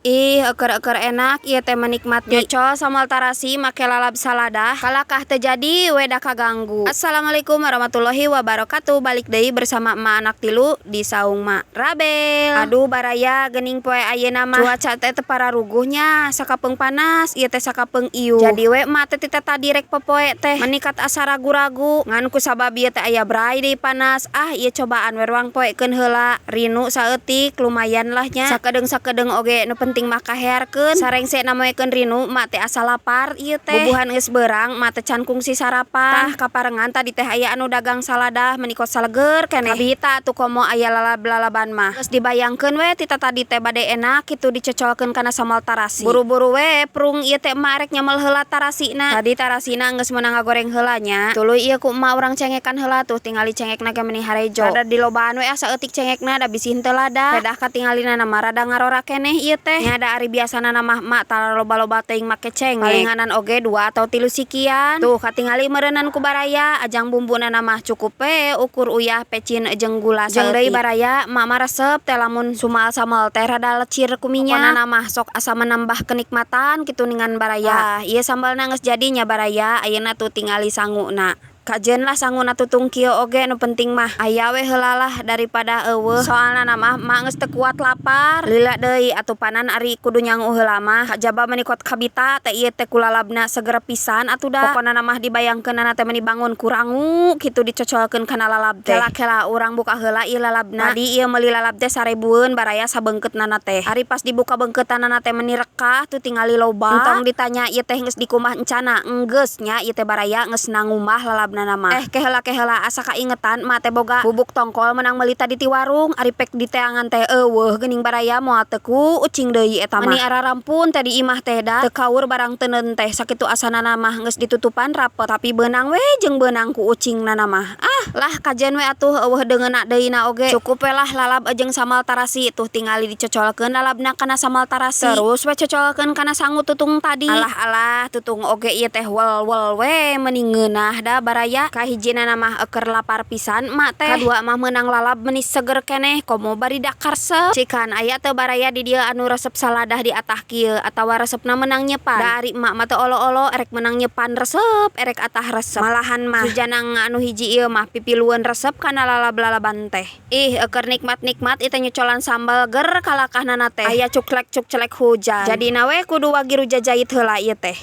Ih, eker-eker enak ieu teh menikmati nyocol sambal tarasi make lalab saladah, kalakah teu jadi we da kaganggu. Assalamualaikum warahmatullahi wabarakatuh. Balik deui bersama emak anak tilu di saung Mak Rabel. Aduh baraya, geuning poe ayeuna mah cuaca teh teu pararuguh nya, sakapeung panas ieu teh, sakapeung iuh. Jadi we emak teh ti tadi rek popoe teh menikat asa ragu-ragu, ngan kusabab ieu teh aya bray deui panas, ah, ieu cobaan we ruang poekeun heula. Rinu saeutik lumayan lah nya, sakedeung-sakedeung oge nu penting mah kahearkeun. Sarengse namoekeun rinu, emak teh asa lapar ieu teh. Bubuhan geus beurang, emak teh can kungsi sarapan. Tah, kaparengan tadi teh aya anu dagang saladah, meuni kos saleger keneh. Kabita atuh komo aya lalab-lalaban mah. Geus dibayangkeun we ti tadi teh bade enak kitu dicocolkeun kana sambal tarasi. Buru-buru we prung ieu teh emak rek nyamel heula tarasina. Tadi tarasina geus meunang ngagoreng heula nya. Tuluy ieu ku emak urang cengekan heula. Tuh, tingali cengekna ge meuni harejo. Rada dilobaan we ah saeutik cengekna, da bisi henteu lada. Pedah katingalina mah rada ngarora keneh ieu teh. Nya da ari biasana mah emak tara loba-loba teuing make cengek. Palinganan oge dua atau tilu sikian. Tuh, katingali meureunan ku baraya, ajang bumbuna mah cukup we ukur uyah, pecin jeung gula. Jeung deui baraya, emak mah resep teh lamun sumal sambal teh rada lecir ku minyak. Pokona mah sok asa menambah kenikmatan kitu ningan baraya. Tah, ieu sambalna geus jadi nya baraya, ayeuna tuh tingali sanguna. Kajeun lah sanguna tutung kieu oge, nu penting mah aya we heula lah daripada euweuh. Soalna mah emak geus teu kuat lapar. Lila deui atuh panan ari kudu nyangu heula mah. Kajaba meuni kot kabita teh ieu teh ku lalabna, seger pisan atuh da. Pokona mah dibayangkeunana teh meuni bangun ku rangu kitu dicocolkeun kana lalab teh. Kela-kela urang buka heula ieu lalabna. Tadi ieu meuli lalab teh 1000-eun baraya sabeungkeutnana teh. Ari pas dibuka beungkeutanana teh meuni rekah, tuh tingali loba. Entong ditanya ieu teh geus dikumbah encana, enggeus nya ieu teh baraya, geus nangumbah lalabna mah. Eh, keheula-keheula, asa kaingetan emak teh boga bubuk tongkol menang meuli tadi ti warung. Ari pek diteangan teh euweuh geuning baraya, moal teu ku ucing deui eta mah. Meuni ararampun teh di imah teh, da teu kaur barang teuneun teh, sakitu asanana mah geus ditutupan rapet, tapi beunang we jeung beunang ku ucingna mah. Ah lah, kajeun we atuh, euweuh deungeunna deui na oge. Cukup we lah lalab jeung sambal tarasi. Tuh, tingali dicocolkeun lalabna kana sambal tarasi, terus we cocolkeun kana sangu tutung tadi. Alah alah, tutung oge ieu teh wel wel we, meuni ngeunah da baraya. Kahijina mah eker lapar pisan emak teh, kadua mah meunang lalab meuni seger keneh, komo bari dakar resep. Cikan aya teu baraya di dieu anu resep saladah di atah kieu atawa resepna meunang nyepan? Da ari emak mah teu olo-olo, erek meunang nyepan resep, erek atah resep. Malahan mah sujanang anu hiji ieu mah pipilueun resep kana lalab-lalaban teh. Ih, eker nikmat-nikmat ieu teh nyocolan sambal ger, kalakahna teh aya cuklek-cukcelek hujan, jadina we kudu wagiru jajait heula ieu teh.